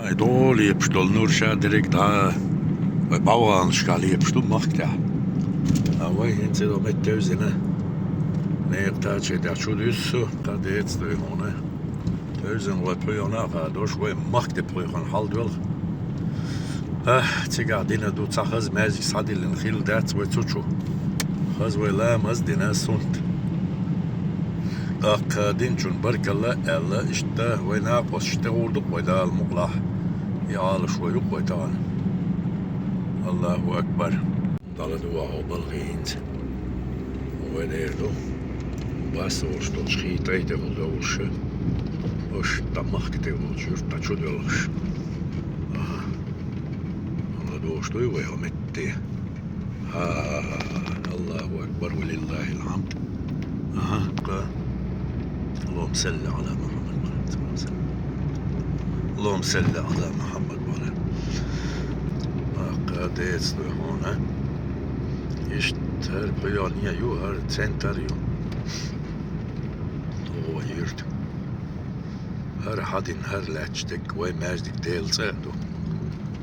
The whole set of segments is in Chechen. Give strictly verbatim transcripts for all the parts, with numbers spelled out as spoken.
Ай, догӀа лепаш долу нур ша дерриг а дӀа, вай бӀовгӀанашкахь лепаш ду махка тӀехь. А вай хӀинца цӀе до метта тевзина. Некъа таче тӀехь чу дуьссу, кхаа деца дуй хьуна. Тевзина вай пхьоьхана а хадош, вай махка тӀе пхьоьхана хьал доьлху. Ахь, цигахь дина ду, цхьа хаза маьждиг схьадиллина хилла дац вай цу чу. Хаза вай ламаз а дина, сунт. ТӀаккха динчун баркалла а аьлла, иштта вай накъосташна тӀегӀур ду-кх вай, Дала мукъалахь. И Ӏалаш вай ю-кх вай тахана. Аллаху акбар. ДӀаладогӀа хьо балхе хӀинца. Вай дера ду. Бас волуш долчу хи тӀай тӀехула довлуш. Аша дӀа махка тӀе волчу юьртахь чу доьлхуш. Аха. ДӀаладогӀуш дуй вай хьо метте? Ха-ха-ха. Аллаху акбар, ва лиллахил хьамд. Аха, кха. Аллахумма салли Ӏала Мухаммад. Аллахумма салли Ӏала Мухаммад. Кха, деца дуй хьуна. Иштта хӀара пхьоьхана ю, хӀара центр ю. Оха юьрта. ХӀара хьадина, хӀара лаьтташ дерг вай маьждиг, Делан цӀа а ду.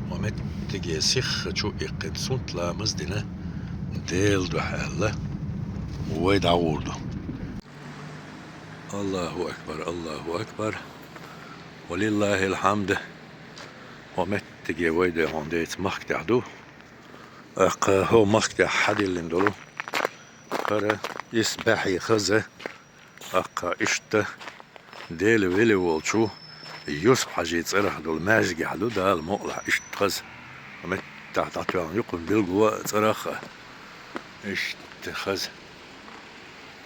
Ма меттиге сихха чу а иккхина, сунт ламаз а дина, Делан дуьхьа аьлла, вай дӀагӀур ду. Аллаху акбар, Аллаху акбар. Ва лиллахил хьамд. Ма меттиге вай дуй хьуна, деца махка тӀехь ду. ТӀаккха хӀокху махка тӀехь хьадиллина долу хӀара исбаьхьи хаза. ТӀаккха иштта Дела велла волчу Юсуп-Хьажин цӀарах долу маьждигехь ду, Дала мукъалахь, иштта хаза. Меттахь дӀатоьхна ю кхуьнан билгало а, цӀарах а. Иштта хаза.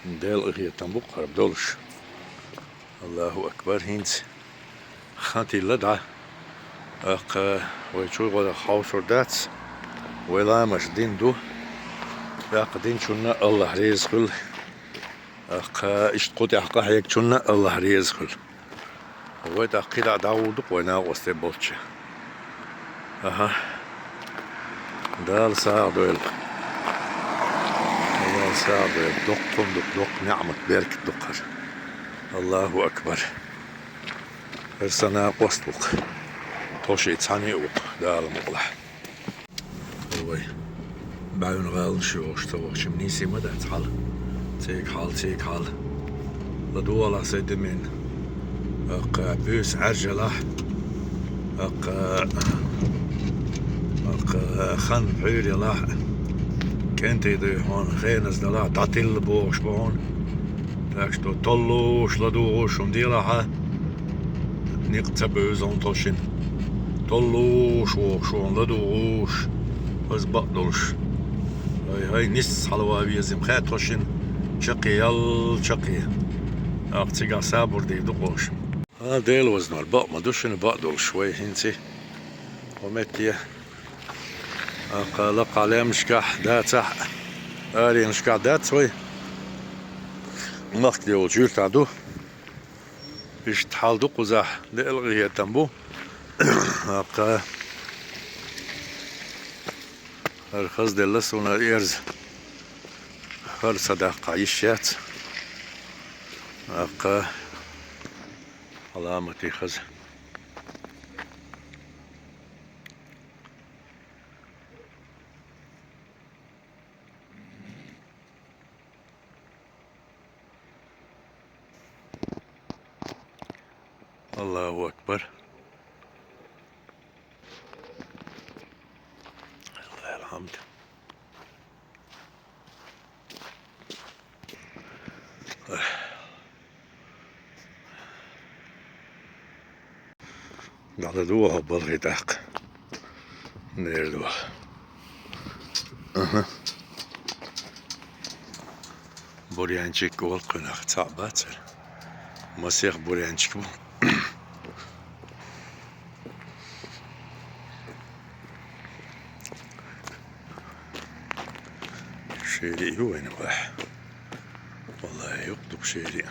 Делан къинхетам бу-кх хӀара долуш. Аллаху акбар, хӀинца хан тилла дӀа. ТӀаккха вай чуьра гӀо хьовсур дац, вай ламаз дина ду. ТӀаккха динчунна Аллахь реза хуьлу. ТӀаккха иштта кху тӀехь къахьегначунна Аллахь реза хуьлу. Вай тӀаккха кхидӀа дӀагӀур ду-кх вай накъостий болчча. Аха. Дала сагӀа дойла. Дала сагӀа дойла. Доккха хӀума ду-кх, доккха неӀмат, беркат ду-кх хӀара. Аллаху акбар. ХӀара сан накъост ву-кх. Тхо шиъ цхьаьна а ву-кх, Дала мукъалахь. Вай бӀаьвнан гӀаланаш йогӀуш ца вахча-м нийса ма дац хьал. Цига хьал, цига хьал. ЛадогӀалахь, сайн димин. ТӀаккха буьйса Ӏаьржа ялахь. ТӀаккха, тӀаккха хан пхьуьйра ялахь. КӀентий дуй хьуна, хеназа далахь, дӀатилла бохуш бу хьуна. Так что толлуш, ладугӀуш хӀума делахь а, некъ ца бевза хьуна тхо шина. Толлуш вохуш хьуна, ладугӀуш, хаза бакъ долуш. ХӀай-хӀай, нисса хьалаван веза-м хаьа тхо шина, чаккхе ял, чаккхе. ТӀаккха цигахь сабур дийр ду-кх оша. А, Дела вазнор, бакъ ма ду шуна, бакъ долуш вай хӀинца. Хьо метте. ТӀаккха лакхахь лаьмнашкахь дацахь а, аренашкахь дац вай. Махка тӀе волчу юьртахь ду. Иштта хьал ду кхузахь, Делан къинхетам бу. ТӀаккха хӀара хазделла суна, хӀара эрза. ХӀара ца даккхахь йиш яц. ТӀаккха Ӏаламате хаза. Аллаху акбар. Аллахил хьамд. ДӀаладогӀа хьо балхе тӀаккха. Дера ду. Аха. Бурьянчик олу кхуьнах, цхьаъ бац хӀара. Масех бурьянчик бу. Шери ю вайна бахь. Валлахи, юкъ ду-кх шери.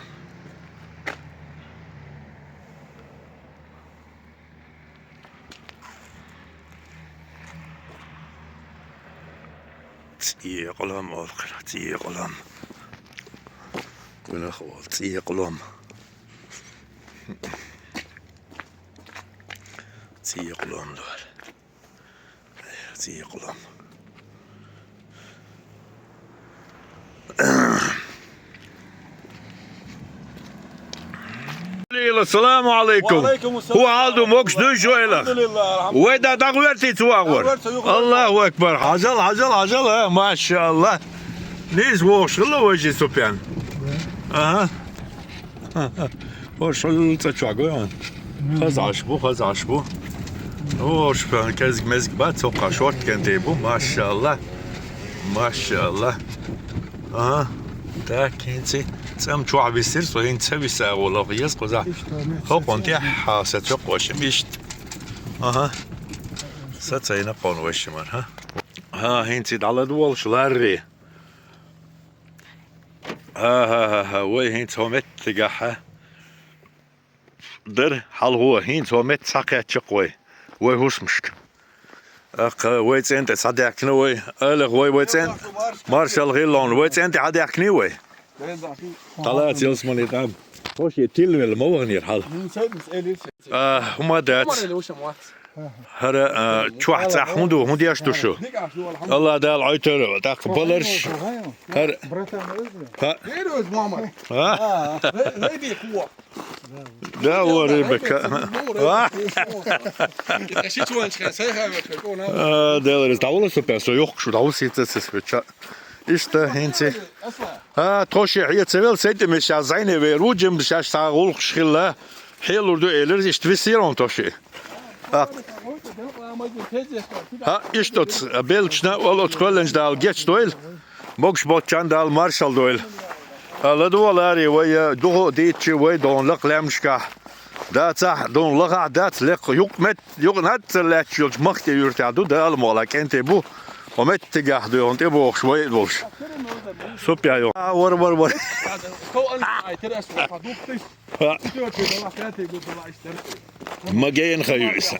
ЦӀе къолам олу кхуьнах, цӀе къолам. Кхуьнах олу цӀе къолам. ЦӀе Цига къулум дора. Цига къулум. Лила, саламу алейкум. Ва алейкум салам. ХӀун хьал ду, могуш дуй шуйла? Алхьамдулиллах, алхьамдулиллах. Вай да дагъверти цу агъор. Дагъверти цу юху. Аллаху акбар. Хьажал, хьажал, хьажал, а, машааллах. Нийса вогӀуш хилла вай жи Супян. Аха. Вай шо юлца чугой он. Хазаш бу, хазаш бу. О, шпан кезг-мезг бац, цокъа шорт кенте бу, машааллах. Машааллах. Ага. Так, хӀинца цӀам чохь висира со, хӀинца ца виса гӀолах еза кхуза. ХӀокхун тӀехь хьаса чокхошим иштта. Ага. Са цайна кхон вайшимар, ха? Ха, хӀинца дӀаладуволуш ларри. Ха-ха-ха-ха, вай хӀинца хьо меттигахь, ха? Дара, хьалхо, хӀинца хьо метта схьакхаьччакх вай, вай хӀусамашка. Аккха, вай цӀен тӀе схьадаьхкина вай. Аллах вай, вай цӀен, маршалла хилла хьуна, вай цӀен тӀе хьадаьхкиний вай? ДӀалаца ялсамани тӀам. Хьо шен тилвелла ма ваханера хьал. А, хӀума дац. ХӀара, а, чохь цӀахь хӀун ду, хӀун деш ду шу? Алла Дала Ӏойтар, тӀаккха баларш. ХӀара. ХӀа. А? Да, о, Ребекка. А? А, Деларис, дӀавала со пен, со йохкуш, дӀавусица цецвеча. Иштта, хӀинца. А, тхо ши хье ца вел, сайтӀа мешал зайне вер ву, жимда шаьш цхьа гӀуллакхаш хилла. Хьелур ду элира, иштта висира он тхо ши. А. ХӀа, иштта оцу белчна, ол оцу кхоьллинчу Дала гечдойла. Могуш боцчарна Дала маршалла дойла. ЛадувгӀаларе вай, духу а дийцчи вай дона лакха лаьмнашкахь. Дацахь, дона лахахь дац, лекха юкъ мет, юкъ наццара лаьтташ йолчу махке юьртахь ду, Дала мукъ лахь кӀентий бу. Хьо меттигахь ду, хьуна тӀебогӀуш вай а долуш. Супя йо. А, вара, вара, вара. Ма гена ха ю иза.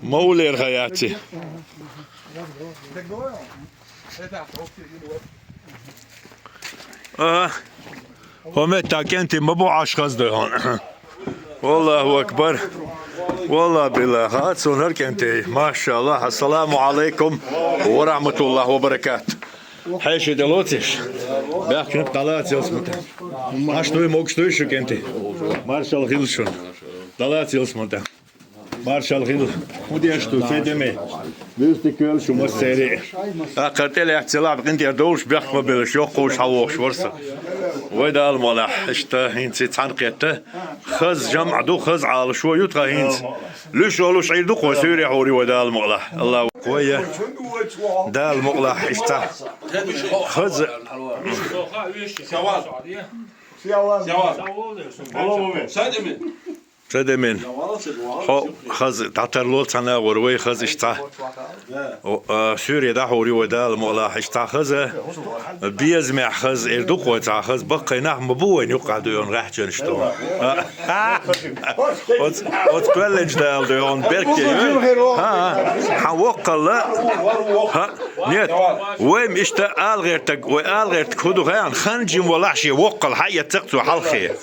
Ма уллера ха яц и. Ага. ХӀо метта кӀентий ма бу Ӏаш хаза ду хьуна. Валлаху акбар. Валлаху биллаху. Ацун хӀара кӀентий. Машаллах. Ассаламу алайкум ва рахматуллаху ва баракату. Хьеший де лоцийша? Баьхкина дӀалаца ялсамата. Аш дуй, могуш дуй шу кӀентий? Маршалла хила шуна. ДӀалаца ялсамата. Маршалла хила. ХӀун деш ду, се деме? Вуьстиг кхоьлу шу массерий. Аккхар тӀелаьццалахь, къинтӀера довлуш, бехк ма белаш, йоккхуш хьан вохуш вара со. Вай Дала мукъ лахь, иштта, хӀинца цхьаьна кхетта. Хаза жамӀ ду, хаза Ӏалашо ю тхан хӀинца. Луьш олуш Ӏийр ду кхо суьйре хьури вай Дала мукъ лахь. Аллаху. Вай Дала мукъ лахь, иштта. Хаза. Садимин. Хьо хаза дӀатарло цхьана агӀор вай хаза иштта. О, а, суьйре дӀахьур ю вай Дала мукъ лахь, иштта хаза, безамехь хаза, эр ду кхо цхьа хаза, баккхий нах ма бу вайна юккъахь дуй он гӀаьхчанаш ту. А, оц-, оцу кхоьллинчу Дала дуй он беркате йой. ХӀа, хӀа. Хьан воккхалла. ХӀа, нет, вай-м иштта ала гӀертаг, вай ала гӀертаг хӀун ду хаьан, хан жима валахь шен воккхалла хьаэццакх цо хьалххе.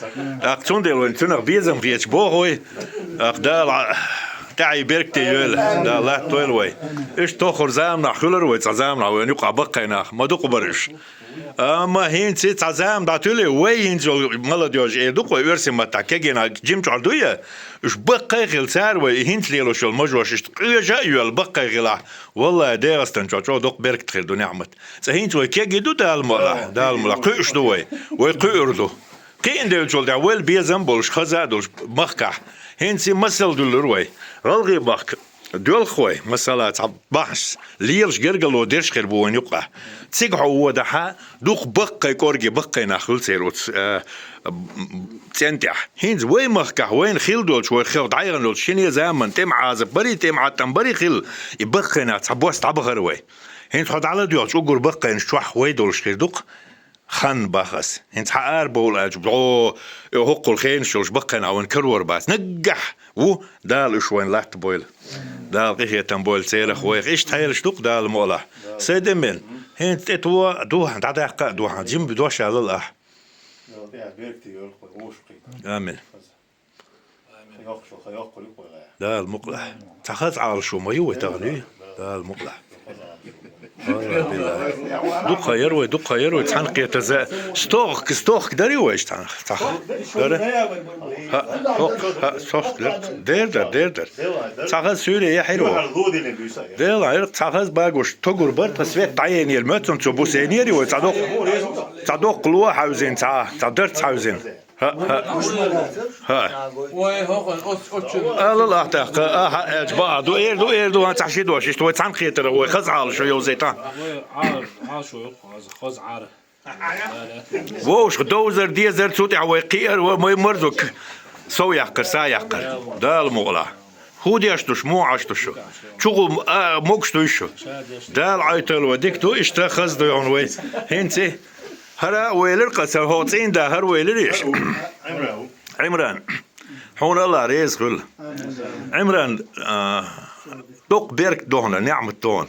ТӀаккха цундела вайн цунах безам хеташ боху вай. ТӀаккха Дала тӀаьхье беркате йойла, Дала латтойла вай. Иштта тоххара заманахь хуьлура вай, цхьа заманахь вайна юкъахь баккхий нах, ма дукха бара уьш. Амма хӀинца цхьа зама дӀатуьлий, вай хӀинца йолу молодёжь эр ду-кх вай оьрсийн маттахь кегий нах жимчохь дуй, уьш баккхий а хилла цара вай, и хӀинца лелош йолу мажош иштта къежа а йоьлла баккхий хилахь, валлахӀи, ДегӀастан чохь чӀогӀа доккха беркат хир ду, неӀмат. Цкъа хӀинца вай кегий ду Дала мукъ лахь, Дала мукъ лахь, кхуьуш ду вай, вай кхуьур ду. Кхиъна девллачул тӀаьхьа вайл безам а болуш, хаза а долуш махкахь, хӀинца и масал дуьллура вай. ГӀалгӀай махка доьлху вай, масала, цхьа бахьанаш лелаш гергарло дерш хир бу вайна юккъахь. Цига хьо водахьа, дукха баккхий кӀорге баккхий нах хуьлу церан оцу, а, цӀен тӀехь. ХӀинца вай махкахь вайна хилла долчу, вай хилла дӀаяхана долчу шине заманан тӀеман Ӏазап барий, тӀеман Ӏаттам барий хилла, и баккхий нах цхьа бос дӀабахара вай. ХӀинца хьо дӀаладоьгӀча уггар баккхийнаш чохь вай долуш хир ду-кх. Хан бах ас. ХӀинца хьан арабовла аьлча, бо, э, хӀоккхул хенаш йолуш баккхий нах вайн карор бац. Наггахь ву, Дала уьш вайн латта бойла. Дала къинхетам бойла церах вайх. Иштта хьелаш ду-кх Дала мукъ лахь. Сайдаммен, хӀинца тӀе то а ду хьан, дӀадаккха а ду хьан, жимма дош а лала ахь. Амин. Йоккха шо, йоккха юкъе. Дала мукъ лахь. Цхьа хаза Ӏалашо ма ю вай тахана, вий? Дала мукъ лахь. Валлахь, биллахь. Дукха яр вай, дукха яр вай, цхьана кхетаза. Стохк, стохк дари вай цхьана? Цхьа. Дара? Ха, стохк, ха, стохк дар. Дер дар, дер дар. Цхьа хаза суьйре яхьир вай. Дела, яр цхьа хаза багош, тогур бар, тха свет дӀаенера, моцун цо бусенери вай, цхьа докх-, цхьа доккха ло хьаьвзина, цхьа, цхьа дарц хьаьвзина. ХӀа, хӀа. ХӀа. Ой, хӀокхун, оц-, оццул. Алал ахь тӀаккха, ахьа аьлча бакъахь ду, эр ду, эр ду, ван цхьа ши дош, иштта вай цхьана кхетара, вай хаза Ӏалашо йовзийта. Вай Ӏалаш-, Ӏалашо йоккха, хаза, хаза Ӏара. Вовшах довзар, дезар, цу тӀехь вай кхиар, вай, вай марзо сов яккхар, са яккхар. Дала мукъ лахь. ХӀун деш ду шу, муха Ӏаш ду шу? Чу гӀум, а, могуш дуй шу? Дала Ӏойтал вай, дика ду, иштта хаза дуй хьуна вай. ХӀинца хӀара а вайлар, къа ца хӀо цӀийнда хӀара вайлар еш. Ӏимран. Хьуна Аллах реза хуьлда. Ӏимран, а, дукха беркат ду хьуна, неӀмат ду хьуна.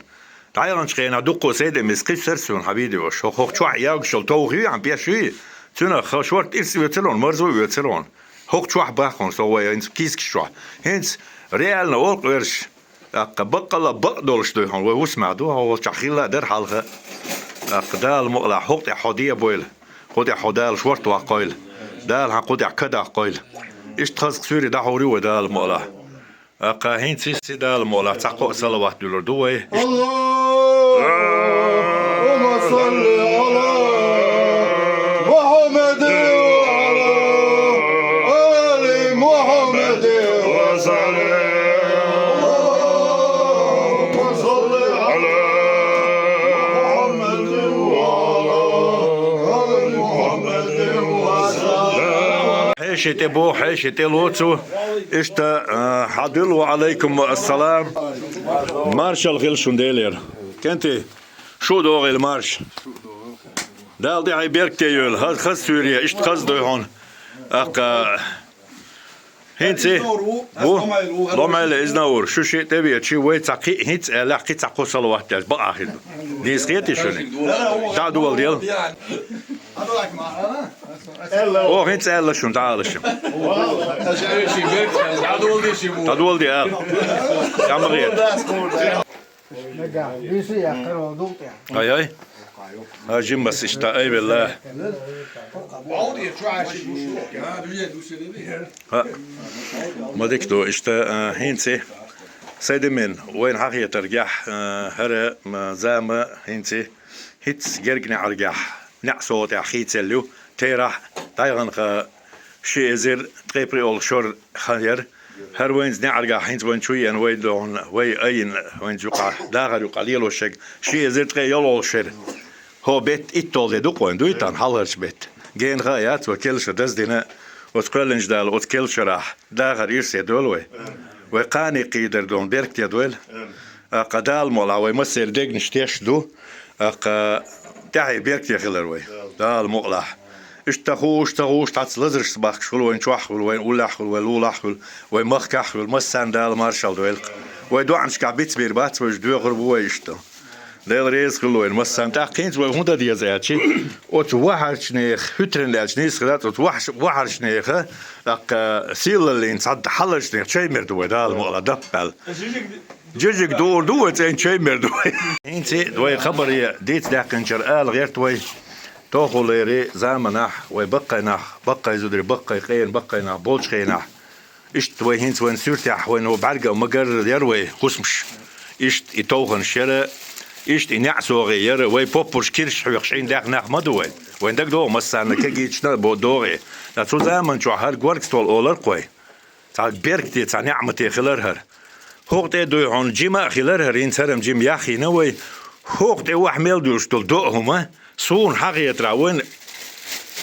ДӀаяханчу хенахь дуккха а Сайдамис кхиссар суна хьан видеош. ХӀо-, хӀокху чохь яьггаш йолу товх юй, хьан пеш юй? Цуьнан ха шорта ирс оьцур хьуна, марзо оьцур хьуна. ХӀокху чохь баххуна со вай хӀинца кийсакаш чохь. ХӀинца реально олу-кх оьрсаша. ТӀаккха баккъалла бакъ долуш дуй хьуна, вай хӀусамехь ду, хьо волчохь хилла а дара хьалха. ТӀаккха Дала мукъ лахь, хӀокху тӀехь хьо дебойла, кху тӀехь хьо Дала шорта ваккхойла, Дала хьан кху тӀехь ка даккхойла. Иштта хаза суьйре дӀахьур ю вай, Дала мукъ лахь. ТӀаккха хӀинца Дала мукъ лахь, цхьа кхо а салават дуьллур ду вай. Аллахумма салли ала Мухаммадин ва ала али Мухаммадин ва саллим. Аллахумма салли ала Мухаммадин ва ала али Мухаммадин ва саллим. Хьеший тӀе боху, хьеший тӀе лоцу. Иштта, а, хьадуьллу, ва Ӏалайкум ассалам. Маршалла хила шун Делера. КӀентий, шу а догӀийла марша. Дала тӀаьхье беркате йойла. Хаза, хаза суьйре, иштта хаза дуй хьуна. ТӀаккха хӀинца ву, ломайла изна ур. Шу шиъ тӀе веачи, вай цхьа кхин а хӀинца аьллехь, кхин цхьа кхо салават деш бакъахь хир ду. Нийса хетий шуна? ДӀа а доладела. О, хӀинца аьлла шуна, дӀаала шуна. ДӀадоладе ала. ТӀе ма гӀерта. Ай, ай. А жиммас иштта айвелла. ХӀа. Ма дика ду иштта, а, хӀинца. Сайдамин, вайна хьахетаргахь, а, хӀара, м, зама хӀинца. ХӀинца герга неӀаргахь, неӀ сов тӀехь хийцалла ю, терахь, дӀаяханхьа ши эзар ткъе пхи олу шор хан яра. ХӀара вайнца неӀаргахь хӀинца вайн чу еана, вай догӀун, вай айина, вайнца юкъахь, дахар юкъахь лелош шег, ши эзар ткъе ялхолгӀа шера. ХӀо бетта итталгӀа де ду-кх вайн, дуй тахана, хьалхарчу бетта. Генахь а яц, вай келлаша даздина, оцу кхоьллинчу Дала оцу келлачу шарахь дахар ирсе дойла вай. Вай кхане кхийдар догӀун беркате дойла. ТӀаккха Дала мукъ лахь, вай массеран дегнаш теш ду, тӀаккха тӀаьхье беркате хилар вай. Дала мукъ лахь. Иштта хууш, ца хууш, тӀаьхьа лазаршца бахкаш хуьлу вайн чохь хуьлу, вайн уллехь хуьлу, вайн лулахь хуьлу, вайн махкахь хуьлу, массарна Дала маршалла дойла-кх. Вай доӀанашкахь бицбийр бац, вайша доьхур бу вай иштта. Дела реза хуьлу вайна массарна. ТӀаккха хӀинца вай хӀун дан деза аьлчи, оцу вахарчу нехан, хӀуьттаренна аьлча нийса хир дац, оцу вахарчу нехан, тӀаккха сийлаллин цхьа хьаларчу нехан чай мер ду вай, Дала мукъ лахь, даппаьлла. Жижиг дуур ду вай, цӀен чай мер ду вай. ХӀинца вай хабаре дийца даьккхинчара ала гӀерта вай. Тоххулера заманахь вай баккхайнахь, баккхай зударий, баккхай къена, баккхайнахь болчу хенахь. Иштта вай хӀинца вайн суьртехь, вайн бӀаьрга а ма-гарра яра вай хӀусамаш. Иштта и товханаш яра, иштта и неӀ согӀий яра, вай поппарш кирш хьоькхуш Ӏийна даьхна нах ма ду вай. Вайн дагадогӀу массарна кегийчна а бо-, догӀий. Ткъа цу заман чохь хӀара горга стол олар-кх вай. Цхьа беркате, цхьа неӀмате хилар хӀара. ХӀокху тӀе дуй хьуна жима а хилар хӀара, хӀинца хӀара-м жима яхйина вай. ХӀокху тӀе вахь мел дуьлуш долу доӀа хӀума, суна хьан хетарахь, вайн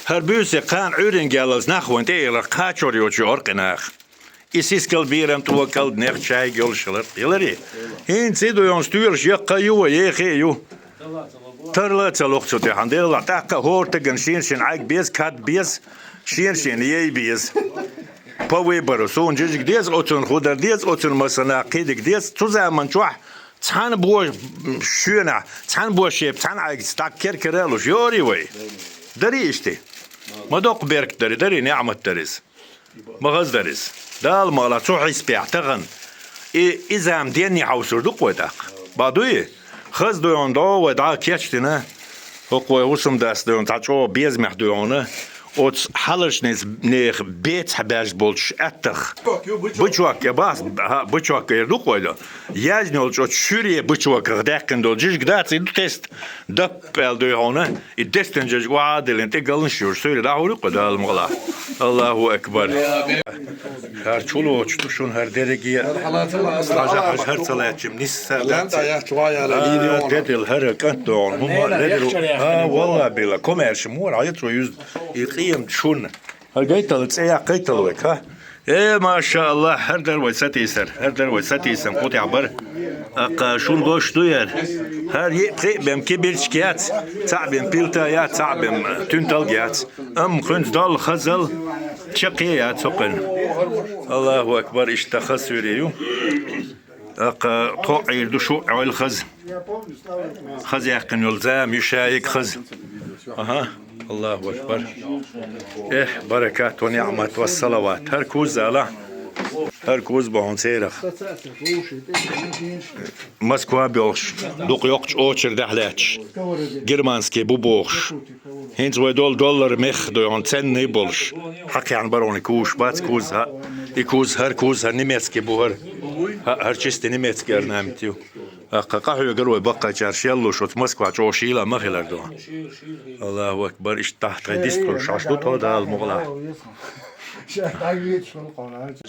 хӀара буьйса кхана Ӏуьйренга яллалц нах вайн тӀе а ялар кхачор йоцуш ю оркъе нах. И сискал берам тӀо кӀалданех чайга йолуш хилар, хиларий? ХӀинца и дуй хьуна стоьлаш яккха а ю вай, еха а ю. Тарла а ца лоху цу тӀехь, делахь, тӀаккха а хӀора стагана шена-шена Ӏаг беза, кад беза, шена-шена яй беза. По выбору. Суна жижиг деза, оцунна худар деза, оцунна массанхьа кхидиг деза. Цу заман чохь цхьана бо-, шоьнахь, цхьана бошепа, цхьана Ӏагца дӀа кер-кара а луш, йорий вай? Дарий иштта? Ма доккха беркат дарий, дарий, неӀмат дара иза. Ма хаза дара иза. Дала мала цу хьиспехь тахан. И, и зама денний хьовсур ду-кх вай тӀаккха. Бакъ дуй? Хаза дуй хьуна дӀо вай дӀа кечдина. ХӀокху вай хӀусамдас дуй хьуна, цхьа чӀогӀа безамехь дуй хьуна. Оцу хьаларчу нех бецахь баьржа болчу аьттах. Бычок, я бахьа, хӀа, бычок яр ду-кх вай до. Яздина йолчу оцу шуьре бычоках даьккхина долу жижиг дац, и ду тест. Дап аьлла дуй хьуна, и дестина жижиг охьа а диллина, тӀе галнаш йолуш суьйре дӀахьур ю-кх Дала мукъалахь. Аллаху акбар. ХӀара чулоцуш ду шуна хӀара дерриге а. Хьажа, хьажа, хӀара ца лаьттачим нисса а дац. А, дедал хӀара кӀант догӀун. ХӀумма ледал. А, валла билла, комаьрша муьра хьаьца вай юзу и къемат шуна. ХӀара гайтал, цӀе яккхайтал вайга, ха? Э, машааллах, хӀара дара вай сатийсар, хӀара дара вай сатийсам, кху тӀехь бара. Аккха шуна гуш ду яра. ХӀара йиъ-пхиъ бен кибирчка яц, цхьаъ бен пилта яц, цхьаъ бен туьнталг яц. Амма кхуьнца долу хазал чаккхе яц хӀокхуьнан. Аллаху акбар, иштта хаза суьйре ю. ТӀаккха тхо а Ӏийр ду, шу а Ӏойла хаза. Хаза яьккхина йолу зама ю шайиг хаза. Аха, Аллаху акбар. Эхь, баракат ва ниъмат ва салават. ХӀара куз ала. ХӀара куз бохьун церах. Москва бохуш, дукха йоккхачу очередехь лаьтташ. Германский бу бохуш. ХӀинца вай долу доллар мех дойгӀун ценный болуш. Хьакхехьна барони куш бац куз, хӀа. И куз, хӀара куз, хӀара немецкий бу хӀара. ХӀа, хӀара чисто немецкий орнамент ю. Аккха къахьоьгура вай баккхайчара шеллуш, оцу Москва чӀогӀа шийла ма хилар ду. Аллаху акбар, иштта тахьтхай дистхуьлуш, хьаш ду тхо Дала мукъалахь.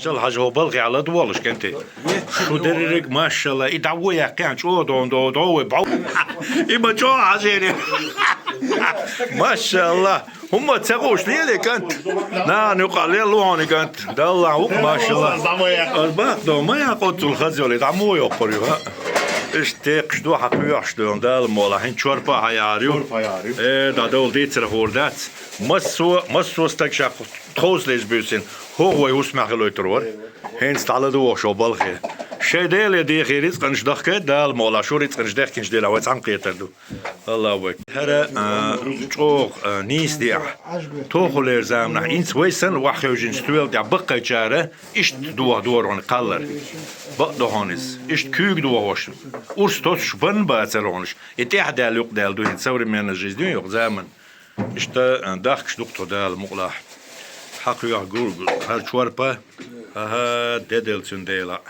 Шал хьажа хӀо балхе Ӏала ду волуш, кӀанте. Шу дерриг, машалла, и дӀа ву яьккхи, чӀогӀа дон, дон, дон, вай бӀов. И ма чӀогӀа хьажийна. Машалла. ХӀумма ца хууш леле кӀант. Нана юкъа лел лу хьуна кӀант. Далла вукъ, машалла. Аз бакъ до, ма я къоццул хаза йолу, дӀа мо йоккхур ю, хӀа? Иштта текхаш ду, хьан кхоьхьаш ду, Дала мола, хӀин чорпа хьаяхьар ю. Э, дӀа довла дийцар хуур дац. Массо, массо стаг ша тховсалеш буьйсина, хӀокху вай хӀусамехь хилойтур вара. ХӀинца дӀаладугӀу шо балхе. Шайн Деле дехий рицкъанаш дахкайта Дала мола, шу рицкъанаш дехкинчу делахь вай цхьаьнакхетар ду. Аллаху акбар. ХӀара, а, чӀогӀа, а, нийса деахь. Тохулера заманахь, инца вай санна, ваха хевжинчу стоьла тӀехь баккхайчара, иштта доха дора хьуна кхаллар. Бакъ до хьуна иза. Иштта куьйга дохош. Урс тосуш банна бацара хьуна. И тӀехь даьлла, юкъа даьлла ду хӀинца современная жизнь ю, юкъа заман. Иштта, а, дахкаш ду-кх тхо Дала мукъалахь. Хьан кхоьхьа гу-, гу-, хӀара чорпа, аха, де делла цуьнан дела.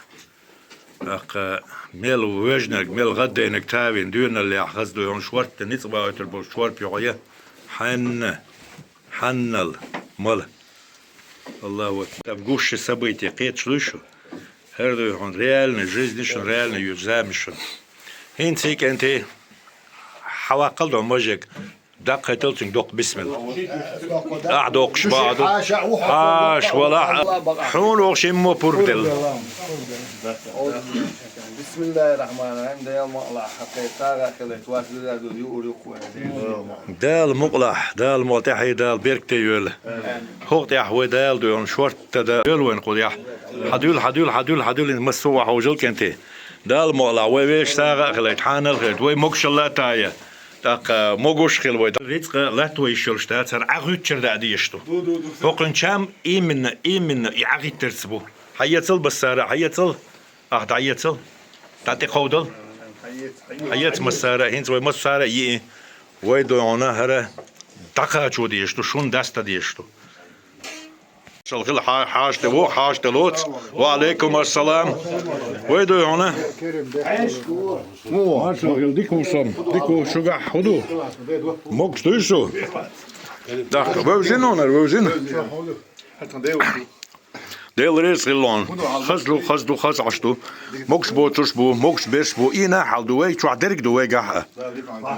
ТӀаккха мел вежнарг, мел гӀаддайнарг тавина доьналлехь хаза дуй хьуна шортта ницкъ бахуьйтур болчу чорпа юкъа я. Хьанна, хьаннал, мала. Аллаху акбар. Гуш ши событие кхеташ луй шу? ХӀара дуй хьуна реальная жизнь шуна, реальная ю зама шуна. ХӀинца и кӀанте хьаваккхал до мажег. Даккхайтал цуьнга доккха бисмилла. Ахь доккхуш бахьа ду. Аша валахь. Хьуна вохуш иммо пурба делла. Бисмиллахир-рахманир-рахим. Дела мукъалахь, хьакхайта, сагӀа хилийта, вас дуьзза ду, юур юккъе. Дала мукъалахь, Дала мукъа тӀаьхье, Дала беркате йойла. ХӀокху тӀехь вай Дала дуьйхьун шортта да йойла вайн кху тӀехь. Хьадуьйла, хьадуьйла, хьадуьйла, хьадуьйла, хӀинца массо а вахьожал кӀанте. Дала мукъалахь, вай вешан сагӀа а хилийта, хьанал а хилийта, вай могушалла а тая. ТӀаккха могуш хила вай. Рицкъа латта вай йиш йолуш дац, хӀара Ӏа гӀуьттуш даа дезаш ду. ХӀокхуьнан чам именно, именно и Ӏа гӀиттарца бу. Хьаэцал, массара а, хьаэцал. Ахь дӀаэцал. ДӀа тӀе кховдал. Хьаэца, массара а, хӀинца вай массара а йиъ. Вай дуй хьуна хӀара дӀакхачо дезаш ду, шун даста дезаш ду. Шал хила хьа-, хьаштӀе во, хьаштӀе лоца. Ва алейкум ассалам. Вай дуй хьуна. Маршал хила, дика ву сан. Дика ву, шуьгахь хӀун ду? Могуш дуй шу? ТӀаккха вевжина хьуна, вевжина. Дела реза хила хьуна. Хаза ду, хаза ду, хаза Ӏаш ду. Могуш боцурш бу, могуш берш бу. Ийна хьал ду вай, чохь дерг ду вайгахь а.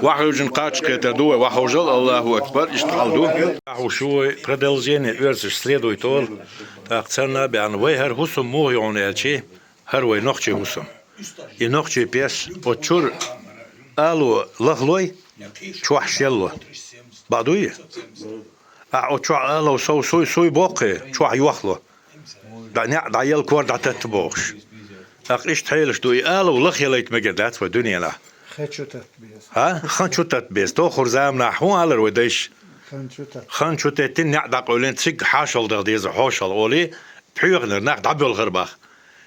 Вахьуьжин кхача кхетар ду вай, вахьужал, Аллаху акбар, иштта хьал ду. Ахьуш вай продолжение оьрсаш следует олу. ТӀаккха царна а баьхна, вай хӀара хӀусам муха ю хьуна аьлчи, хӀара вай нохчий хӀусам. И нохчий пеш, оцу чуьра ало лахлой, чохь шелло. Бакъ дуй? Ахь оцу чохь алов сов суй, суй боккхе, чохь йохло. ДӀа неӀ, дӀа ял кор дӀататта бохуш. ТӀаккха иштта хьелаш ду, и алов лахъялайта мегар дац вай дуьненахь. Хе чу татта беза. ХӀа? Хан чу татта беза. Тохур заманахь хӀун алар вай дайша? Хан чу теттина, неӀ дӀакъевлина, цига хьошалгӀа деза, хьошалгӀа олий, пхьоьханара нах дӀабоьлхура бах.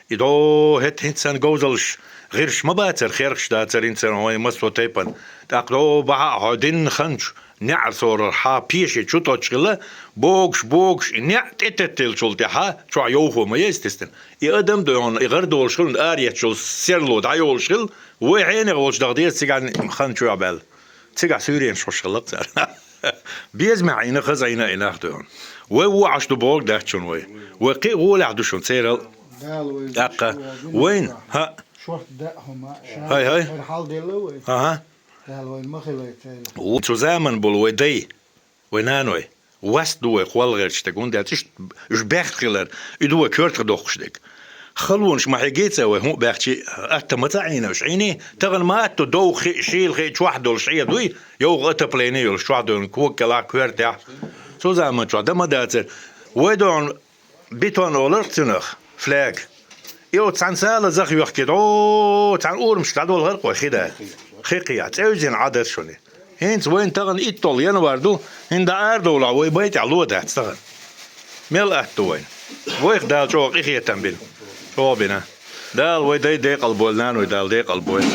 И дӀо хӀета хӀинца санна говзаллаш, гӀирсаш ма бацара, херхаш дацара хӀинца санна вайн массо а тайпана. ТӀаккха дӀо бахьа а хьо динна хан чу, неӀар соврара хьа пеше чу тотташ хилла, богаш, богаш, и неӀ тӀететталчул тӀехьа чохь йовхо ма естественно. И адам а дойгӀна, и гӀар долуш хилла, ара еттачул серло дӀайолуш хилла, вай хьенех волчу даха деза цигахь хан чохь баьлла. Цигахь суьйренаш хьуш хилла цара. Безамехь Ӏийна, хаза Ӏийна и нах ду хьуна. Вай вон Ӏаш ду бохург дац шуна вай. Вай кхин а гӀолехь ду шуна церал. Дала вай тӀаккха вайна, хӀаъ. Шорта даа хӀума, ша хӀай, хӀай. Хьал делла вай. Ага. Дала вайна ма хилай церал. Ву-, цу заман болу вай дай, вай наной. Васт ду вай кхол гӀерташ дерг, хӀунда аьлча иштта уьш бехк хилар, и ду вай коьртах доккхуш дерг. Халонаш ма хьегий цара вай, хӀун а баьхчи, атта ма ца Ӏийна уьш, Ӏийний? Тахана ма атта довха хи, шийла хи чохь долуш Ӏе дуй, йовха отопление йолуш чохь долу кога кӀелахь, коьртехь. Цу заман чохь дан ма дацара. Вай догӀун бетон оларх цунах, фляг. И оцу цхьана сала захъйохкий, дӀо цхьана урамашка дӀадолхара кхой хи да. Хи кхийахь, цӀевзина Ӏа дара шуна. ХӀинца вайна тахана итталгӀа январь ду, хӀинца дӀа арадовлахь, вай бай тӀехь ло дац тахана. Мел атта ду вайна. Вайх Дала чӀогӀа къинхетам бина. ЧӀогӀа бина. Дала вай дай декъал бойла, наной Дала декъал бойла.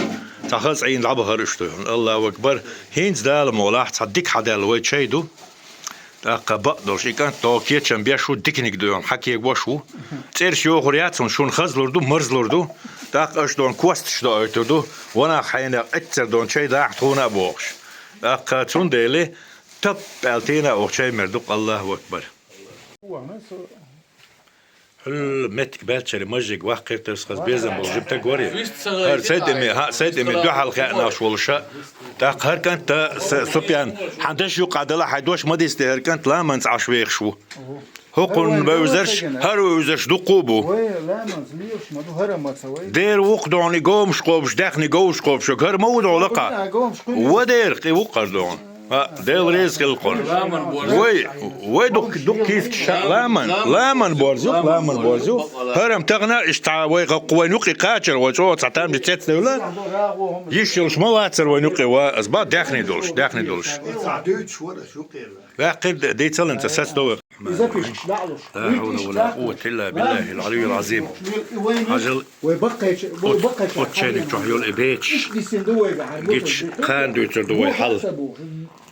Цхьа хаза Ӏийна дӀабахара уьш ду хьуна. Аллаху акбар. ХӀинца Дала молахь, цхьа дика хьадаьлла вай чай ду. ТӀаккха бакъдолуш и кӀант догӀу кечам беш ву, диканиг ду хьуна, хьан кегош ву. ЦӀераш йохур яц хьуна, шуна хазлур ду, марзлур ду. ТӀаккха аша догӀун косташ доуьйтур ду. Ванах хьенех эццара догӀун чай дахьа тхуна а бохуш. ТӀаккха цундела тап аьлла тӀена а ваха чай мер ду, Аллаху акбар. Хьуьлла меттиг баьлчаре мажжиг ваккхиртарс хаза безам болу жима таг варе. ХӀара Сайдаме, хӀа, Сайдаме дуьхьал хеанаш волуша. ТӀаккха хӀара кӀанта С-, Супьян, хьан даш юккъа дала, хьайн дош ма дисте, хӀара кӀант ламанца Ӏаш вехаш ву. ХӀокхунна вевзарш, хӀара вевзарш дуккху а бу. Вай ламанца лелаш ма ду, хӀара маца вай. Дера вукху догӀун и говмаш кхобуш, даьхни говш кхобуш, хӀара ма ву догӀу лакха. Ва дера, кхин вукху хӀара догӀун. А, Дела реза хила кхунна. Вай, вай дукха, дукха кийсача ша-, ламан, ламан борзу, ламан борзу. ХӀара-м тахана иштта вай гӀаккху вайн юкъе кхачара, вай чӀогӀа цхьа тамжи цецдевла. Йиш йолуш ма вацара вайн юкъе, ва, ас ба даьхни долуш, даьхни долуш. Ваьккхира д-, дийцалан ца сацдовла. Иза пишкаш даӀлуш. Ла хьавла ва ла къуввата илла биллахил алиййил азим. Хьажал, вай баккхайча, вай баккхайча. Оцу чайниг чохь йолу и бечаш. Иш дисин ду вай бахьан. Гич кхана дуьйцур ду вай хьал.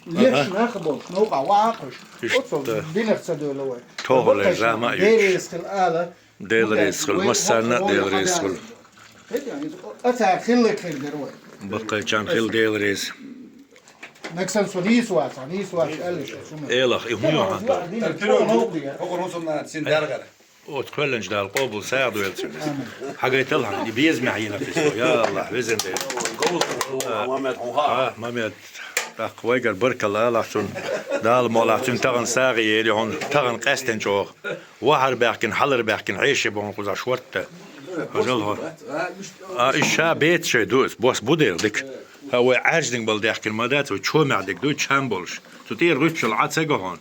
Леш нах болуш, новкъа вахуш. Иштта. Оцу динах ца доьла вай. Тохале зама а йуьтуш. Деррес хила ала. Дела реза хуьлу, массарна а Дела реза хуьлу. Баккхайчан хила Дела реза. Нагсан со нийса вац, нийса вац аьлла шо шуна. Элах, и хӀун йохьан тара? Оцу кхоьллинчу Дала къобал сагӀа доьлла цуьнан. Хьагайтал хьан, и безамехь йина хи со. Я Аллах, везан Дела. А, Мамед, тӀаккха вайгара баркалла алахь цунна. Дала молахь цуьнан тахана сагӀа ели хьуна, тахана къаьстина чӀогӀа. Вахьар баьхкина, хьалар баьхкина, хьеший бохуна кхузахь шортта. Хазал хьо. А, и ша беца шай ду ас, бос бу дера дика. Ха вай Ӏаьржаниг бала даьхкина ма дац, вай чомехь диг дуй, чам болуш. Цу тӀера гӀуьттачул Ӏа ца го хьуна.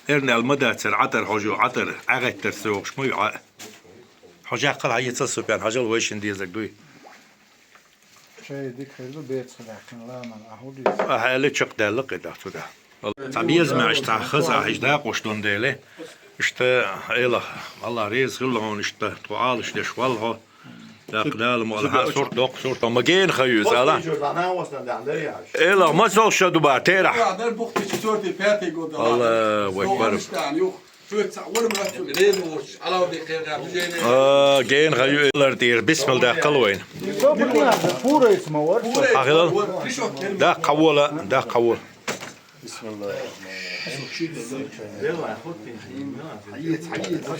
Эрна аьлла ма дац, цара Ӏатар хьожа ю, Ӏатар, ӀагӀеттар ца йогӀуш ма ю Ӏа. Хьо жаккхал хьан ецал Супян, хьажал вай шин дезаг дуй. Шай дика хир ду, бецах даьккхина ламан ахьу дийца. Ахьа аьлли чекхдаьлла кхидӀа цу тӀехь. Цхьа безамехь иштта хаза ахь иштта дакъош дун дели, иштта Элах, Аллах реза хилла хьуна иштта, тхо Ӏалаш деш валла хьо. ТӀаккха Дала ма Аллахьа сурт доккха сурт, ма гена ха ю иза Аллах. Элах, ма сов ша ду бара терахь. Аллаху акбар. А, гена ха ю элар тӀера, бисмилла даьккхал вайна. Хьахилал? Даккха хьавола, даккха хьавола.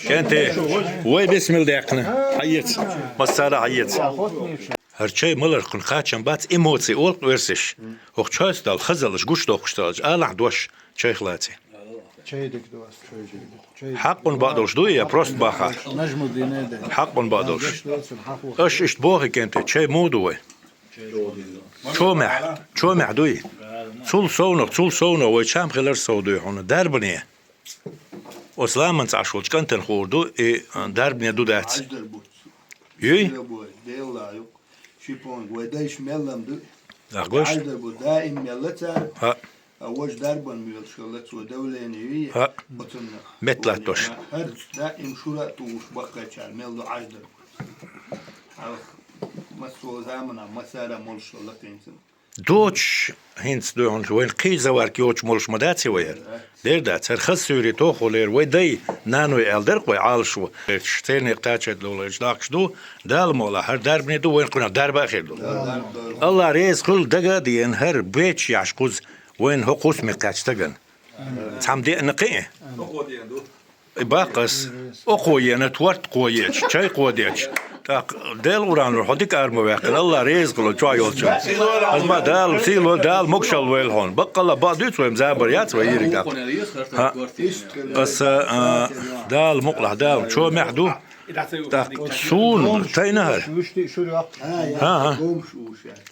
КӀенте, вай бисмилла даьккхина. Хьаеца. Массара а хьаеца. ХӀара чай малархун кхачам бац, эмоций олу оьрсаш. ХӀокху чойс дала хазаллаш гучудоккхуш даллаш, алахь дош чайх лаций. Чай дика ду ас, чай дика ду. Чай. Хьакъун бакъдолуш дуй я просто баха? Нажмуддин Эден. Хьакъун бакъдолуш. Нажмуддин Эден, хьакъ ву. Аша иштта боху кӀенте, чай муха ду вай? Чомехь, чомехь дуй? Цул совнах, цул совнах вай чам хилар сов дуй хьуна. Дарбане. Оцу ламанца Ӏаш волчу кӀантана хуур ду, и, а, дарбане ду дац. Юй? Делла ю. Шипонг вай дайша меллам ду. Ахгош? Даим мелла цара. Ха. А вож дарбан мелаш хилла цо давление вий? ХӀаъ. Оцунна. Метталаттош. ХӀара даим шура а тувуш баккхачар, мел ду Ӏаждар. Хьалха массо замана, массара молаш хилла кхинца. Доцуш хӀинца дуй хьуна, вайн кхий заварка йоцуш молаш ма дац вай хӀара. Дер дац, хӀара хаза суьйре тохалера вай дай, наной аьлла дара-кх вай Ӏалашо. Церан кхача долу даккхаш ду, Дала мукъалахь, хӀара дарбане ду, вайн кхунах дарба а хир ду. Алла реза хуьлда дага а деана, хӀара бечу яхьаш кхуза, вайн хӀокху хӀусаме кхаьчна стагана. Цхьамма деана кхин а. И баккхас, окхо йена, тортакхо ечу, чайкхо дечу. ТӀаккха Дела уранлур, хьо дика ара ма ваьккхина, Алла реза хуьлда чохь йолчу. Аз ма Дала, сийло, Дала могушалла войла хьуна. Баккъалла бакъ дуьйцу вай, забар яц вай йириг. ХӀаъ. Аса, а, Дала мукъалахь, Дала чомехь ду. ТӀаккха суна тайна хӀара. ХӀан-хӀа.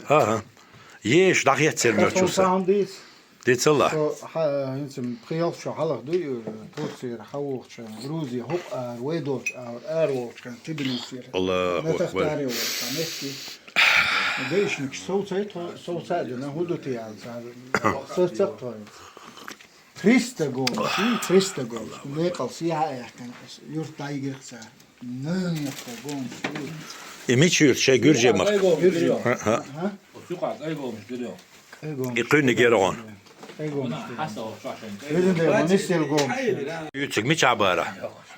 ХӀан-хӀа. Еш, дӀахеццера моьтту со. Дицалла. Со хьа-, хӀинца пхи-ялх шо хьалха дуй, Турцера хьавогӀучу хенахь, Грузи хӀокху ара, вай долчу ара, ара волчу хенахь, Тбилисера. Аллаху акбар. Натаха таре волчу хенахь, мехкий. Гаишникаш совца а тхо, совца а дина, хӀун ду те аьлла цара. Совца а тхо. Триста гомаш, триста гомаш. Мекъал сехьа а яьккхина, юрт дӀайигира цара. И мича юьрту шайн гуьржийн махка? ХӀаъ, хӀаъ. И кхуьнниг яра хьуна. Юьцург мичахь бара?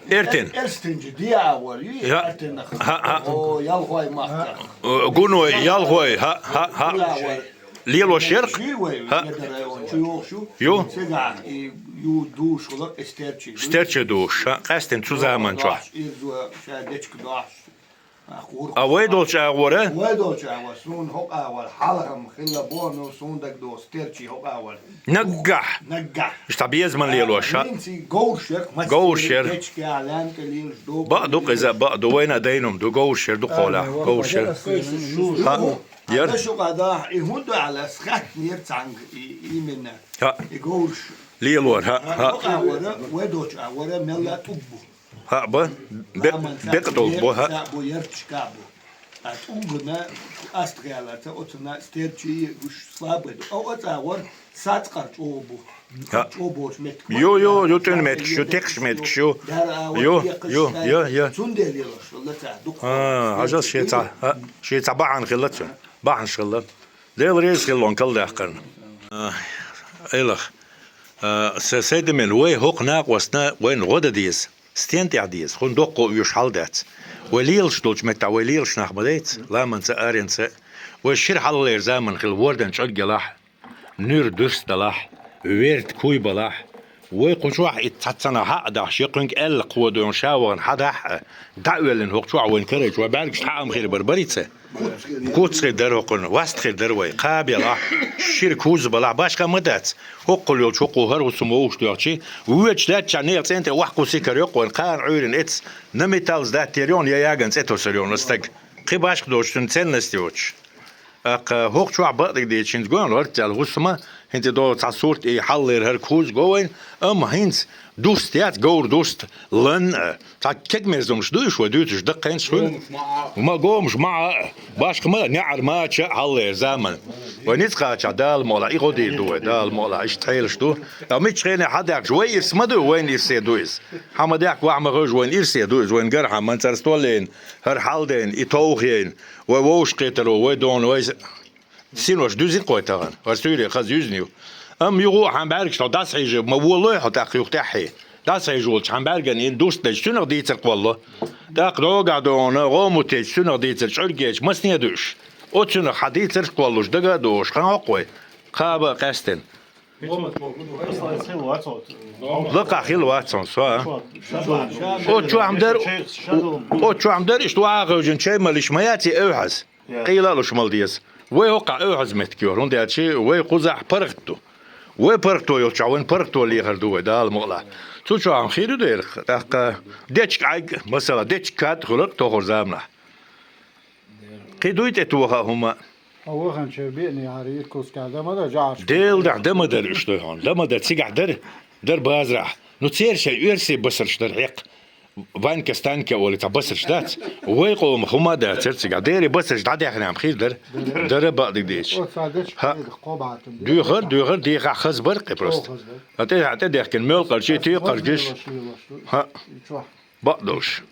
Эртин. Эрстинчу диа а вара, ю, эртинах. ХӀаъ, хӀаъ. О, ялхой махка. О, гуной, ялхой, хӀаъ, хӀаъ, хӀаъ. Лелош яра-кх? Чу вай, хӀаъ. Ведара вай, чу йогӀуш ю. Ю? Цигахь и ю душ хула, и стерчий ю. Стерчий душ, хӀаъ, къаьстина цу заман чохь. Ирзо ша дечка дохьуш. А вай долчу агӀора? Вай долчу агӀора, суна хӀокху агӀора, хьалхам хилла боху, суна дагадогӀу стерчий хӀокху агӀора. Наггахь? Наггахь. Иштта безаман лелош, хӀаъ? Говраш яра, говраш яра. Дечка, лаьмна тӀе лелаш ду. Бакъ ду-кх иза, бакъ ду, вайна а дайнум ду, говраш яра ду-кх хьолахь, говраш яра. ХӀаъ. Яра. Шу къадахь, и хӀун ду аьлла, ас хаьттинера цхьаьнга и, именно. ХӀаъ. И говраш. Лелор, хӀаъ, хӀаъ. ХӀокху агӀора, вай долчу агӀора, мелла тӀуг бу. ХӀаъ, бу. Бе-, бекъа долу бу, хӀаъ. Бу, ярташка бу. А тӀугна астагӀаларца, оцунна стерчий гуш слабый ду. О, оцу агӀор сацкъар чӀогӀа бу. ХӀаъ. ЧӀогӀа боцу меттиг. Ю, ю, ю, тӀуьна меттигаш ю, текаш меттигаш ю. Ю, ю, ю, ю. Цундела лелош, лаца, дукха. А, хьажал шен цхьа, хӀаъ, шен цхьа бахьана хилла цуьнан. Бахьанаш хилла. Дела реза хилла вайн калдаьккхарна. А, Элах, а, са-, сайдамин, вай хӀокху накъостна вайна гӀо дан деза. Стен тӀехь деза, хӀунда доккхо оьшу хьал дац. Вай лелаш долчу меттехь вай лелаш нах ма дайца, ламанца а, аренца а. Вай шира хьалхалера заман хилла, вордан чӀорг елахь, нуьра дуьрсталахь, верда куй балахь. Вай кху чохь и цхьаццанхьа хьаъ дахьаш, я кхуьнга аьлла кхо дойн ша вахана хьадахь а, дӀа а воьллина хӀокху чохь вайн карайчу, вайн бӀаьргаш хьаам хир бара, барица. Куц хир дара хӀокхунна, васт хир дара вай, кхаба елахь, шира куз балахь, башха ма дац. ХӀоккхул йолчу хӀокху хӀара хӀусам вовшах доьгӀчи, воьдуш лаьттачхьана некъан цӀен тӀе охьакхуссий карайо-кх вайн, кхана Ӏуьйрина эцна, на металл сдать дер йоьна, я яган цӀе тосур йоьна стаг. Кхин башха доцуш цуьнан ценность йоцуш. ТӀаккха хӀокху чохь бакъдерг дийцича, хӀинца гой-кх, лартта аьлла хӀусама, хӀинца и догӀу цхьа сурт и хьаллера хӀара куз го вайна, амма хӀинца дуст яц, говр дуст, лан а. Цхьа кегамерзамаш ду уьш вай дуьйцуш, даккхенаш хуьлу. Ма гомаш ма Ӏа а, башха ма неӀар мача а хьаллера заман. Вай ницкъ кхачахь Дала мукъалахь, и гӀо дийр ду вай, Дала мукъалахь, иштта хьелаш ду. Ткъа мичча хенахь хьадаьккхча, вай ирс ма ду, вайна ирсе ду иза. Хьан ма даьккха, ваха ма хевжа, вайна ирсе ду иза, вайна гар хьан, ман цара стол яйна, хӀара хьал дайна, и товха яйна. Вай вовшахкхетаро, вай дона, вай с-, синош дуьзина кхой тахана, хӀара суьйре хаза юьзна ю. Амма юха а хьан бӀаьргаш тхо дӀасахьийжа, ма волалой хьо тӀаккха юха тӀаьххье. ДӀасахьийжа волчу хьан бӀаьргана йина дуст дайча, цуьнах дийцар кхолло. ТӀаккха догахь дона, гӀо мутеча, цуьнах дийцар чӀуьргеча, масне а дуьш. Оцуьнах хьан дийцарш кхоллуш, дага а догӀуш, хан хьокху вай. Кхаба а къаьстина. Лакхахь хилла вац хьуна со, а? Оцу чохь-м дара, оцу чохь-м дара, иштта ваха а хевжина чай малиш ма яц и эвхьаз. Къийла а луш мала деза. Вай хӀокхахь эвхьаз меттиг ю, хӀунда аьлча вай кхузахь паргӀат ду. Вай паргӀато йолчохь, вайн паргӀато лехар ду вай, Дала мукъалахь. Цу чохь-м хир ю дера, тӀаккха дечка Ӏайг, масала, дечка кад хуьлар-кх тохара заманахь. Кхин дуй тӀе тоха а хӀума? Хьо ваханчуьра биъна яхьара Иркутскехь дан ма дара, жӀараш? Делан дуьхьа дан ма дара уьш, дуй хьуна. Дан ма дара, цигахь дара, дара базарахь. Ну, церан шайн оьрсийн басарш дара хьекха. Ванька Станька олий цхьа басарш дац. Вай къомах хӀума а дацар цигахь. Дера басарш дӀадаьхнехь хир дара. Дара бакъдерг дийцича. Оцу цхьа дечка хьега кхо бӀе тӀе. Дуьйхар, дуьйхар, дехахь хаза бара кхин просто. Хаза бара. А тӀе, а тӀе дехкина муьлххачий, текхаргиш. Лелаш, лелаш. ХӀаъ. И чохь. Бакъдолуш.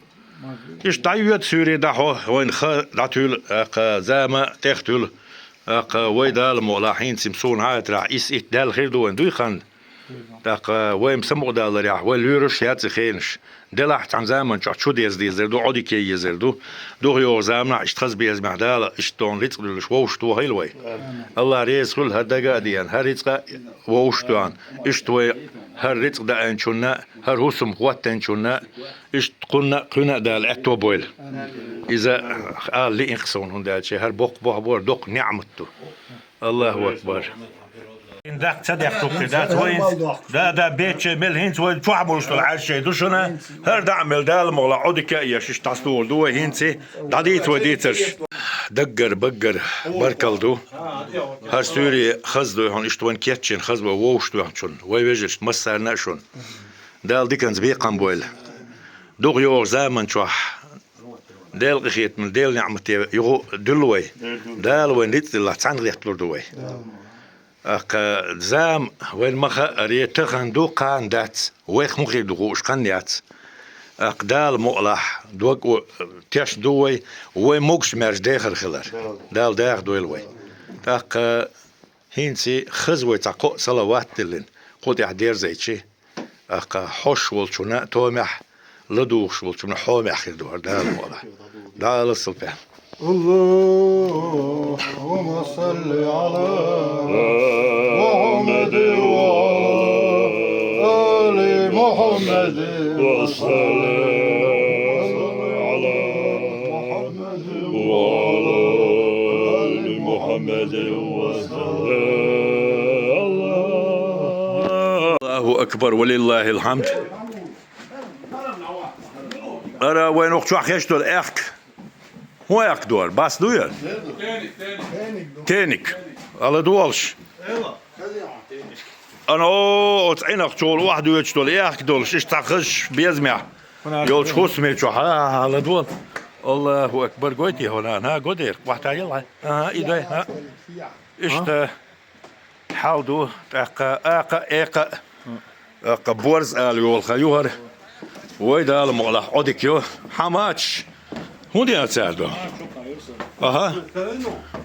Иштта дӀайоьду суьйре дӀахьо, вайна ха дӀатуьлу, тӀаккха зама тӀехтуьлу, тӀаккха вай Дала мукъалахь хӀинца-м суна хьаьтарахь исс-итт даьлла хир ду вайн дуй хан. ТӀаккха вай-м самукъадаларехь, вай лоьруш яц и хенаш. Делахь цхьана заман чохь чу деза дезар ду, Ӏодика езар ду. ДухьйогӀу заманахь иштта хаза безамехь Дала иштта тхуна рицкъ дуьллуш вовшах тохийла вай. Амин. Алла реза хуьлда хӀара дага а деана, хӀара рицкъа а вовшах тоьхна. Иштта вай хӀара рицкъ даьӀначунна, хӀара хӀусам хӀоттийначунна, иштта кхунна а, кхуьнан а Дала аьтто бойла. Иза ала лиъна-кх суна, хӀунда аьлча хӀара боккха бохам бора, доккха неӀмат ду. Аллаху акбар. Даккха ца дехкахь хӀума дац вайн. Да, да, бечча мел хӀинца вай чохь болуш долу Ӏаьржа шайн ду шуна. ХӀара дӀа а мел Дала мукъалахь Ӏодика а еш, иштта дӀасадохур ду вай хӀинца. ДӀадийца вай дийцарш. Даггара, баггара баркалла ду. ХӀара суьйре хаза ду хьуна, иштта вайн кечйина хаза вай вовшах тоьхначунна, вай вежаршна массарна а шуна. Дала диканца бекхам бойла. ДухьйогӀу заман чохь Делан къинхетамна, Делан неӀмате юха дуьллу вай. Дала вайн рицкъ диллахь, цхьаьна гӀетталур ду вай. ТӀаккха зама вайн ма хаара, тахана ду, кхана дац, вайх муха хир ду хууш кхана яц. ТӀаккха Дала мукъалахь, дог а тешна ду вай, вай могуш-маьрша дехар хилар. Дала даха дойла вай. ТӀаккха хӀинца хаза вай цхьа кхоъ салават а диллина, кху тӀехь дерзийча, тӀаккха хьош волчунна томехь, ладугӀуш волчунна хьомехь хир ду хӀара Дала мукъалахь. ДӀаала салпе. اللهم صل على محمد وعلى آل محمد وسلم على محمد وعلى آل محمد وسلم. Аллаху акбар, ва лиллахил хьамд. Ара вайн охьа чохь хеш долу аьхка. ХӀун аьхка ду хӀара? Бас ду яра? Теник. Ала долуш. Ана, о, оцу Ӏинах чугӀула охьадоьдуш долу, аьхка долуш, иштта цхьа хазаш безамехь йолчу хӀусаме чохь, хьа, хьа, хьа, ладогӀа. Аллаху акбар, гойтий хьо, нана, хьа, го дера, вахьта яла хьай. Ага, и дай, хьа. Иштта хьал ду, тӀаккха акха а, экха а, тӀаккха борз ала йолу хан ю хӀара. Вай Дала мукъалахь Ӏодика йо, хьан мачаш? ХӀун дина цара ду? Аха.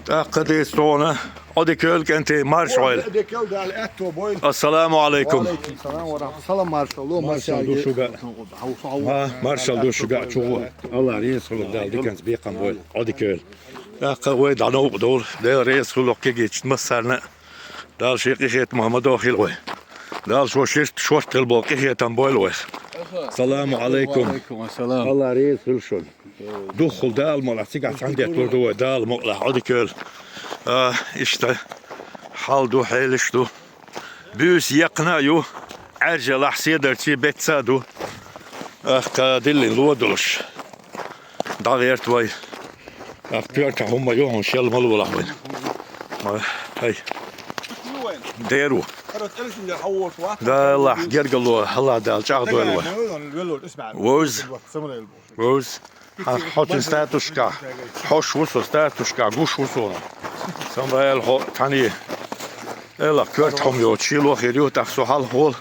ТӀаккха дийца тхуна. Ӏодика йойла, кӀентий, марша Ӏойла. Ассаламу алайкум. Салам, маршалла, маршалла. Ха, маршалла ду шуьга а чугӀо. Алла реза хуьлда, Дала диканца бекхам бойла. Ӏодика йойла. ТӀаккха вай дӀа новкъа довла. Дела реза хуьлда кегийчу массарна а. Дала шен къинхетамах ма дохийла вай. Дала шо ширт шорта хила боху къинхетам бойла вайх. Саламу алайкум. Ва алайкум ассалам. Алла реза хуьлда шуна. Духхал Дала мукъалахь цигахь цхьаьна детталур ду вай, Дала мукъалахь Ӏодика йойла. А, иштта хьал ду, хьелаш ду. Буьйса екхна а ю, Ӏаьржалахь седарчий бетта а ду. Ахка диллина ло долуш. ДӀагӀерта вай. Ахка коьртахь хӀумма ю хьуна, шел ма лолахь вайна. Ма, хӀай. Деру. Даллахь гергало, Аллах Дала чӀагӀдойла вай. Вовз. Вовз. Хьан хьо цуьнан статусашкахь, хьош ву со статусашкахь, гуш ву суна. Сан Дала хьо цхьаьна. Элах коьрта хьума йоцу, шело хир ю, тӀаккха со хьалха волу.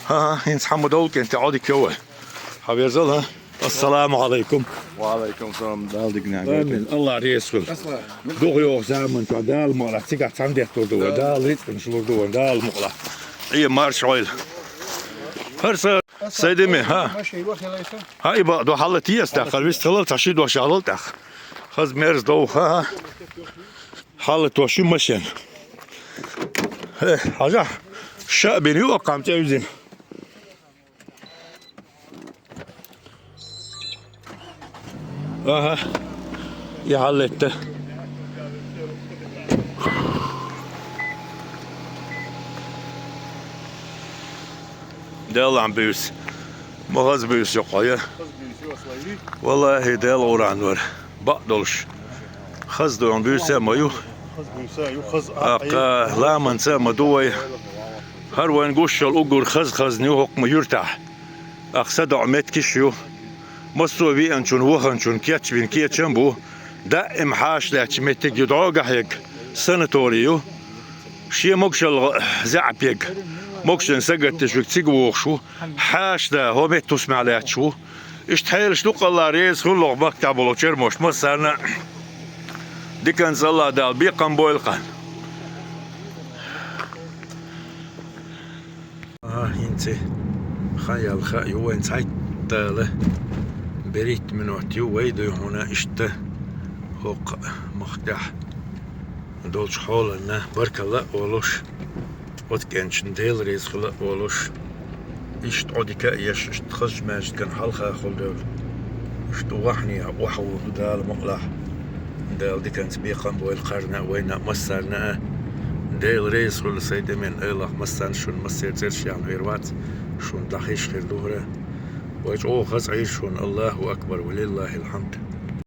ХӀан-хӀа, хӀинца хьан ма довла, кӀентий, Ӏодика йо вай. Хьан верзал, хӀа? Ассаламу алайкум. Ва алайкум салам. Дала диканца. Амин. Алла реза хуьлда. ДухьйогӀу заман чохь Дала мукъалахь цигахь цхьаьна детталур ду вай. Дала рицкъанаш лур ду вай. Дала мукъалахь. Ӏе марша Ӏойла. ХӀара са Сайдаме, хӀа? Хьан и бакъ ду хьалла тӀе аса тӀаккха, вист хилал цхьа ши дош ялал тӀаккха. Хаза мерза дов, хӀа, хӀа. Хьалла то ши машен. Э, хьажахь, ша а бина ю, оккхам цӀе визина. Аха. И хьаллетта. Деллахь буьйса. Ма хаза буьйса ю хьо, я? Валлахи, Дела гӀуран вара. Бакъ долуш. Хаза ду хьуна буьйса а ма ю. Аккха ламанца а ма ду вай. ХӀара вайн гуш йолу уггар хаза хазна ю хӀокху ма юьртахь. Ахь садоӀу меттигаш ю. массо а веанчун, ваханчун кечвина кечам бу. Даим хьаша лаьттача меттиг ю дӀогахьег санатори ю. Шен могашалла заьӀапег, могашалла сагатдеш вег цига вогӀуш ву. Хьаша да, хӀо метта тусмехь лаьтташ ву. Иштта хьелаш дукха Алла реза хуьллу бактехь болу чермош массарна а. Диканца Алла Дала бекхам бойла кхана. Ага, хӀинца хан ял хаа ю вайн цхьайтта дала. БерхӀитта минот ю вай дуй хьуна иштта хӀокху махкахь долчу хьоланна баркалла а олуш, оцу кӀентан Дела реза хуьла а олуш, иштта Ӏодика а еш, иштта хазачу маьждиган хьалха хуьлу девлла. Иштта вахьне охьавур ду Дала мукъалахь. Дала диканца бекхам бойла кхарна а, вайна а, массарна а. Дела реза хуьлу сайн тӀемен айлах массарна, шуна массеран цӀераш яхна хир вац, шуна дӀахезаш хир ду хӀара. Вай чӀогӀа хаза Ӏийра шуна, Аллаху акбар, ва лиллахил хьамд.